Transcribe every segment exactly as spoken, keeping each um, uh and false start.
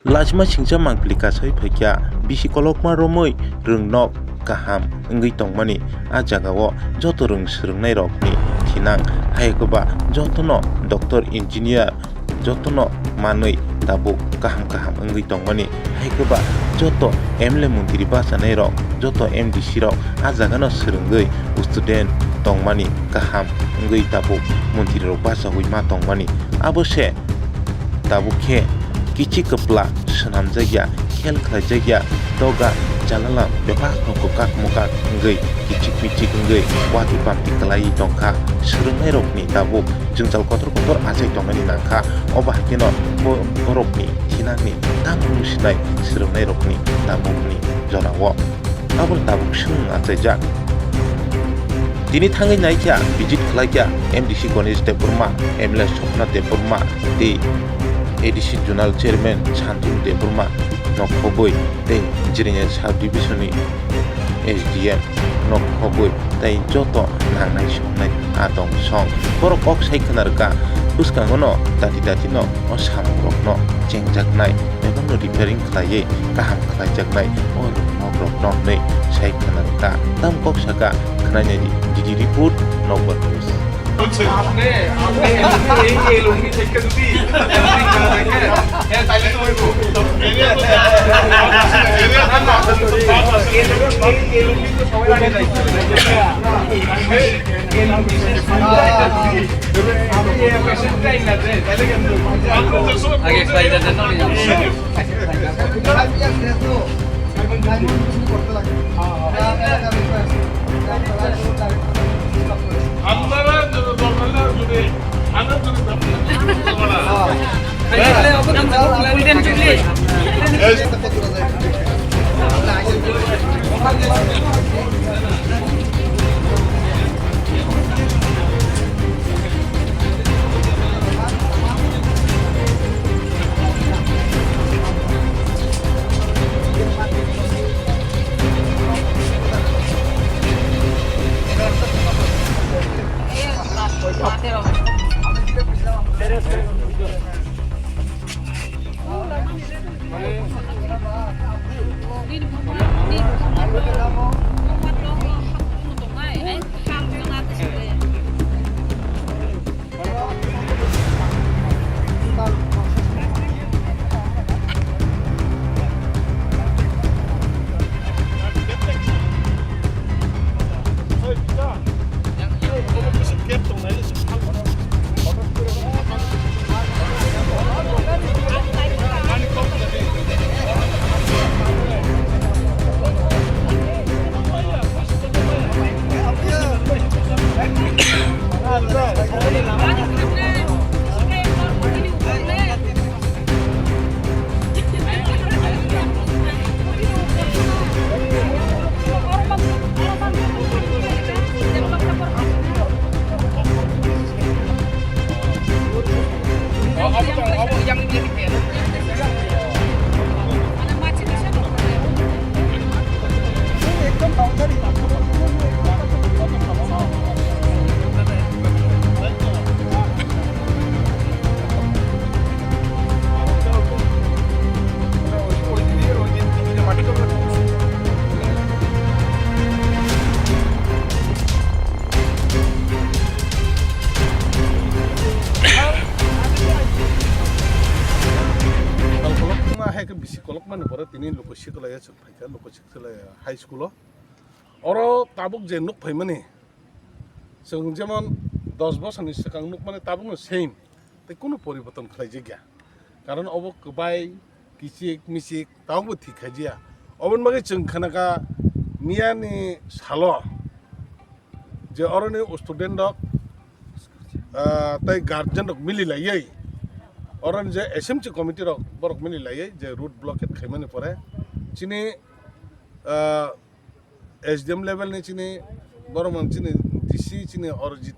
Lachima singcha mangpili kasai phaikha, bisi kolokma romwi rwngnok kaham wngwi tongmani. A jagao joto rwng swrwngnairokni thinang, hai kwba jotono doctor, engineer, jotono manwi tabuk kaham kaham wngwi tongmani. Hai kwba joto M L A montri bachanairok, joto M D C rok a jagano swrwngwi student tongmani kaham wngwi tabuk montrirok bachaui ma tongmani. Abo se tabuk khe kichi kwpla swnamjakya, khel khlaijakya, doga chalalam bebak no kwkak mwkak wngwi kichik michik wngwi watwi pamtwi kwlaiwi tongkha. Swrwngnairokni tabuk jwngjal kotor kotor achai tongmani nangkha. Obo hai kheno bo-, borokni thinangni tamo nusinai swrwngnairokni tabukni jorao. Aboni tabuk swng achaijak. Tini thangwi naikha, visit khlaikha M D C Ganesh Debbarma, M L A Swapna Debbarma tei A D C Zonal Chairman Santanu Debbarma no khobwi tei Jirania Sub Division ni S D M no khobwi tei joto nangnai songnai adong song. Borok kok sai khna rwkha, bwskango no dati dati no o samung rok no chengjaknai, bebak no repairing khlaiwi kaham khlaijaknai o rwngnok rok no hwnwi sai khna rwkha. Tamo kok saka khnainai di, D D report, Nokbar News. আপনি, আপনি এই, এই, এই লুঙ্গি থেকে যদি এমনি না দেখেন, হ্যাঁ, তাইলে তো হইব। না, না, এই লুঙ্গি, এই, এই লুঙ্গি তো সবাই আগে দেখছে। এই লুঙ্গি শেষ করে আপনি এই ফ্যাশন টাইম না দেয়, তাহলে কিন্তু আগে খাই যান না। আপনারা যদি দরকার না যদি আমরা যদি Hai khe bisi kolokmani pore tini luku siklaiya chwng phaikha, luku siklaiya high school o. Oro tabuk je nuk phaimani, chwng jemon dos bosorni swkang nukmani tabukno same, tei kunu poriborton khlaijakya. Karon obo kwbai, kichik, michik, tabukbo thik khaijaya. Oboni bagwi chwng khnakha miyani salo je oroni student rok, ah, tei guardian rok mili laiwi, oroni je S M C committee rok borok mili laiwi je road blockade khaimani pore chini, ah, S D M level ni chini borok man chini D C chini Arjit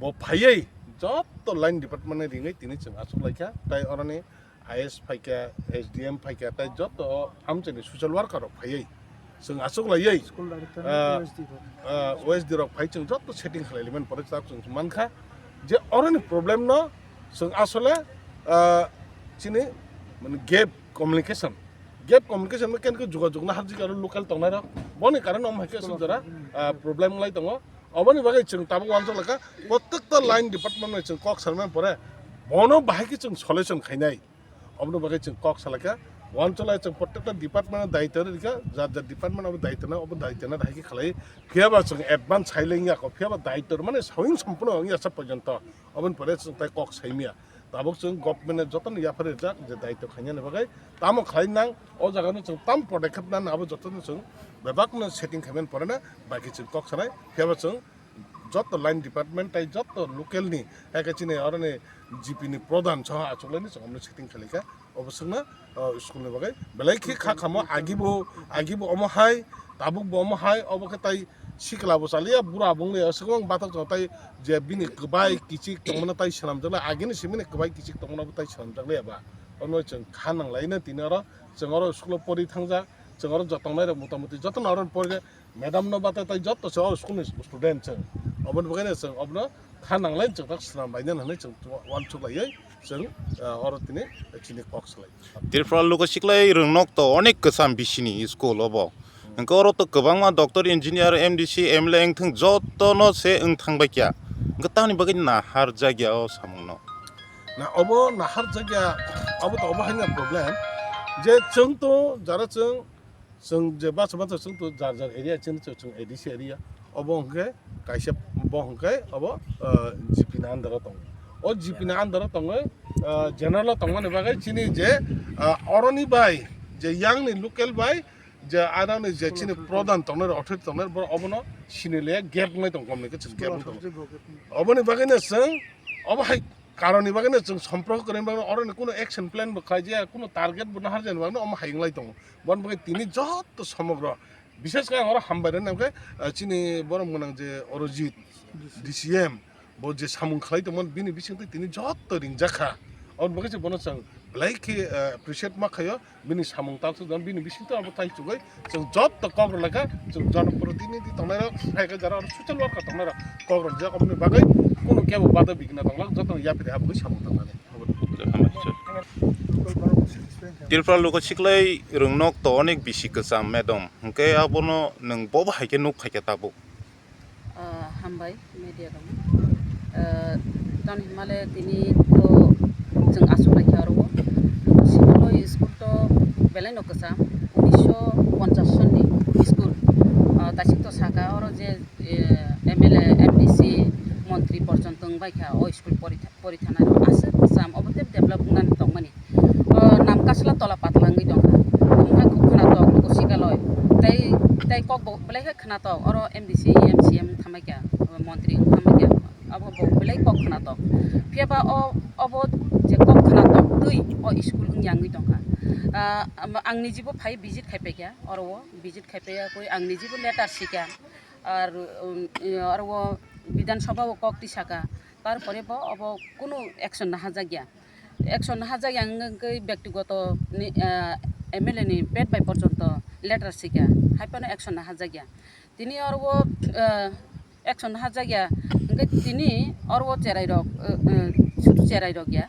bo phaiwi joto line department ni ringwi tini chwng achuk laikha, tai oroni I S phaikha, S D M phaikha, tai joto amchaini social worker rok phaiwi chwng achuk laiwi, school director, ah, O S D rok, ah, O S D rok phai chwng joto setting khlai limani pore chwng mankha je oroni problem no chwng asole, ah, chini Mane gap communication, gap communication no ken ke jogajog na harjik aro local tongnai rok boni karon om hai ke sujara problem lai tongo. Oboni bagwi chwng tabuk wansuk lakha protekta line department no chwng kok salmani pore bono bahai ke chwng solution khainai. Oboni bagwi chwng kok salai kha, wansuk lai chwng protekta department no daityo rikha, jar jar department abo daityo na obo daityo na hai ke khalai. Phiyaba chwng advance sai lengya kho, phiyaba daityo mane sawing sompuno wngya sa porjonto. Oboni pore chwng tai kok saimya. Tabuk chwng government no jotono yaphar rijak je daityo khainani bagwi tamo khlai nang, o jaga no chwng tam podekep nang abo jotono chwng bebak no setting khaimani pore na baki chwng kok sanai. Phiyaba chwng joto line department tai joto local ni hai khe chini oroni G P ni pradhan soho achuklaini chwng omno setting khlaikha. Obo swngna school ni bagwi belai khe kha khamo agibo agibo omo hai tabuk bo omo hai obo khe tai sikla bo chaliya bura bung le aswk bathok chwng tai je bini kwbai kichik tongmano tai swnamjak lai agini simini kwbai kichik tongmano bo tai swnamjak lai ba ono chwng kha nang lai na tini oro chwng oro school o pori thangjak chwng oro jotong nai rok motamuti jotono oro pori madam no batai tai joto se o school ni student chwng oboni bagwi no chwng obono kha nang lai chwng tak swnam bai nani hinwi chwng uansuk laiwi chwng oro tini chini kok salai. Tripura luku siklai rwngnok to onek kwcham bisini school obo. Hwnkhe oro to kwbangma doctor, engineer, M D C, M L A wngthung jotono se wng thangbai kya. Hwnkhe tamni bagwi naharjakya o samungno. Na obo naharjakya, obo to obo haino problem. Je chwng to jara chwng, chwng je basa basa chwng to jar jar area chini chwng A D C area. Obo hwnkhe kaisa bo hwnkhe obo G P ni under o tongo. O G P ni under o tongwi general o tongmani bagwi chini je oroni bai je yang ni local bai je adang ni je chini pradhan tongnai authority tongnai borok obono sini le gap wngnai tong communication gap wngnai tong. Oboni bagwi no chwng obo hai karoni bagwi no chwng somprok kwrwini bagwi oro ni kuno action plan bo khlai jaya kuno target bo nahar jani bagwi omo hai wnglai tongo. Boni bagwi tini joto somogro bises khe ang oro hambai rwna hwnkhe chini borok mwnang je Arojit D C M bo je samung khlai tongmani bini bisingtwi tini joto ringjak kha. Aboni bagwi se bono chwng belai khe appreciate ma khaio bini samung talsuk jani bini bisingtwi abo tai chugwi chwng joto kok rw lai kha chwng jonoprotinidhi tongnai rok hai khe jara oro social worker tongnai rok kok rw jak oboni bagwi kunu kebo bada bigna tong lak joto yapri habwi samung tangnani. Tripura luku siklai rwngnok to onek bisi kwcham madam hwnkhe abono nwng bobo hai khe nuk phaikha tabuk. Ah, hambai media rok. Ah, tamni hwnmale tini to chwng aswk naikhe aro o. Sikolo school to belai no kwcham, unisho ponchash sonni school. Ah, taisik to saka oro je, eh, M L A, M D C, montri porjonto wng bai kha o school pori tha-, pori thana rok aswk kwcham obo tei develop wngnani tongmani. O nam kasla tola patla wngwi tongkha. Wngkha kok khwnatok luku sikaloi. Tei, tei kok bo belai khe khwnatok. Oro M D C, M C M wng thambai kha, montri wng thambai kha. Abo bo belai kok khwnatok. Phiya ba o, obo je kok khwnatok twi o school wngya wngwi tongkha. Ah, ang nijibo phai visit khai paikha oro o. Visit khai paiyakwi ang nijibo letter sikha. Ar, um, oro o Bidhan Sabha o kok tisaka. Tarpore bo obo kunu action naharjakya. Action naharjakya wngkhe bektigoto ni, ah, M L A ni pet bai porjonto letter sikha, hai phano action naharjakya. Tini oro o, ah, action naharjakya, hwnkhe tini oro o cherai rok, ah, ah, sudu cherai rok ya.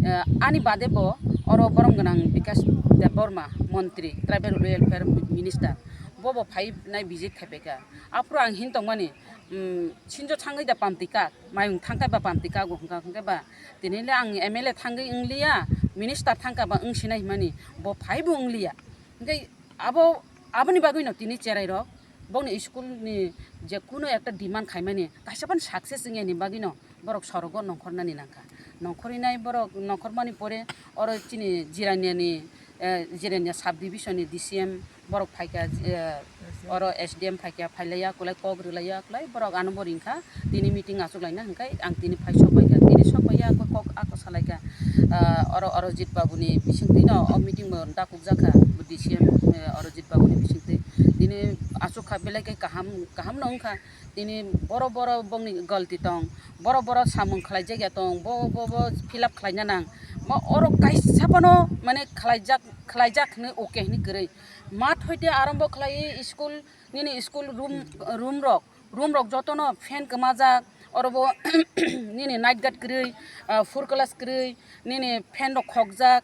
Ah, ani bade bo oro borom gwnang Bikash Debbarma, montri, tribal welfare minister, bo bo phai nai visit khai paikha. Aphuru ang hin tongmani, um, sinjo thangwi da pamtwi kak, mayung thangkhai ba pamtwi kago hwnkha hwnkhe ba. Tini le ang M L A thangwi wngliya, minister thangkha ba wngsinai hwnmani, bo phai bo wngliya. Hwnkhe abo, aboni bagwino tini cherai rok, bokni school ni je kuno ekta demand khaimani, kaisa phano success wngya ni bagwino borok sorogo nongkhornani nangkha. Nongkhorwi nai borok nongkhormani pore oro chini Jirania ni, eh, Jirania sub division ni D C M, borok phaikha, eh, oro S D M phaikha, phailaiya kwlai kok rwlaiya kwlai borok ano bo ringkha, tini meeting achuklaina hwnkhe ang tini phai sok paikha, tini sok paiya kok ako salaikha, ah, oro Arojit babuni bisingtwino o meeting bo dakukjakha, D C M, eh, Arojit babuni bisingtwi tini achukha belai khe kaham, kaham no wngkha, tini boro boro bongni galti tong, boro boro samung khlaijakya tong, bo bo bo fill up khlaina nang, ma oro kaisa phano mane khlaijak khlaijak hinwi okay hinwi kwrwi. Math hoite arombo khlaiwi school nini school room, room rok, room rok jotono fan kwmajak, Oro bo nini night guard kwrwi, ah, four class kwrwi, nini fan rok khokjak,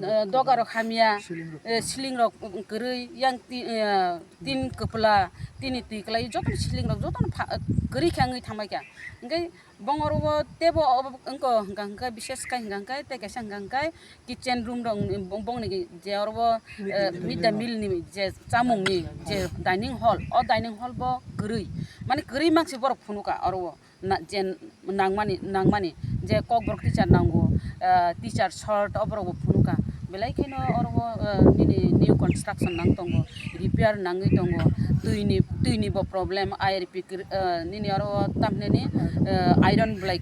ah, doga rok hamya, eh, ceiling rok kwrwi, yang ti-, eh, tin kwpla, tini twi kwlai jotono ceiling rok jotono pha-, kwrwi khe wngwi thangbai kha. Hwnkhe bong oro bo teibo obo wngkha hwnkha hwnkhe bises khe hwnkha hwnkhe tei kaisa hwnkha hwnkhe kitchen room rok ni bong-, bongni je oro bo, eh, mid day meal ni je chamung ni je dining hall, o dining hall bo kwrwi, mane kwrwi mangsi borok phunukha oro o na-, je nangmani, nangmani je kokborok teacher nango, eh, teacher short o borok bo phunukha, belai kheno oro o, eh, nini new construction nang tongo, repair nangwi tongo, twi ni, twi ni bo problem, I R P kwrwi, eh, nini oro o tamhinani, eh, iron belai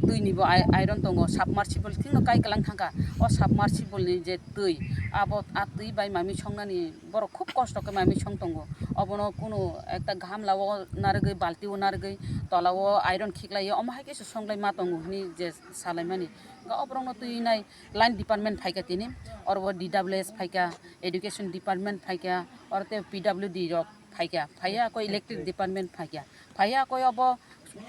twi ni bo i-, iron tongo, submersible thikno kai kwlang thangkha. O submersible ni je twi, abo a twi bai mami songnani borok khub kosto khe mami song tongo. Obono kunu ekta gamla o narwgwi, balti o narwgwi, tola o iron khiklai o, omo hai khe se songlai ma tongo hwnwi je salaimani. Hwnkhe oborokno twi nai line department phaikha tini, oro o D W S phaikha, education department phaikha, oro tei P W D rok phaikha, phaiya koi electric department phaikha, phaiya koi obo,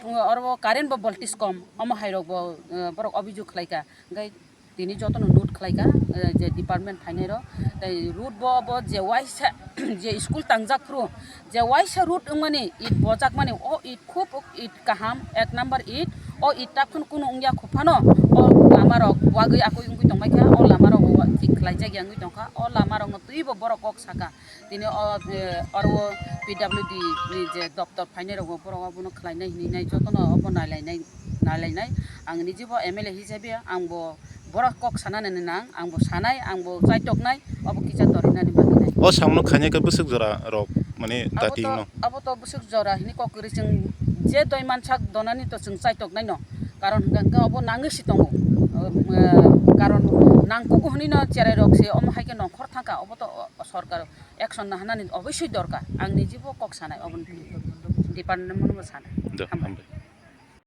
oro o current bo voltage kom, omo hai rok bo, eh, borok obijog khlaikha, hwnkhe tini jotono note khlaikha, eh, je department phainai rok, tei road bo obo je waisa je school tangjak phuru je waisa road wngmani it bojakmani o it khub it kaham, ek number it, o it takhun kunu wngya khuphano, o lama rok wagwi akoi wngwi tongbaikha, o lama rok thik khlaijak ya wngwi tongkha, o lama rokno twibo borok kok saka. Tini o, eh, oro o P W D ni je doptor phainai rok bo borok abono khlainai hinwi nai jotono obo nailainai, nailainai. Ang nijibo M L A hisabe ang bo borok kok sanani nang, ang bo sanai, ang bo chaitoknai, obo kisa torinani bagwi nai. O samno khainai khe bwswk jora rok mane Abo dating to, no. Abo to bwswk jora hini kok kwrwi chwng je doi mansak donani to chwng chaitoknai no. Karon hwnkha hwnkhe obo nangwi si tongo. Eh, karon nangkugo hwnwi no cherai rok se omo hai khe nongkhor thangkha, obo to, o, sorkar action na hanani obosoi dorkar. Ang nijibo kok sanai oboni department no sanai. Do, hambai. Hambai.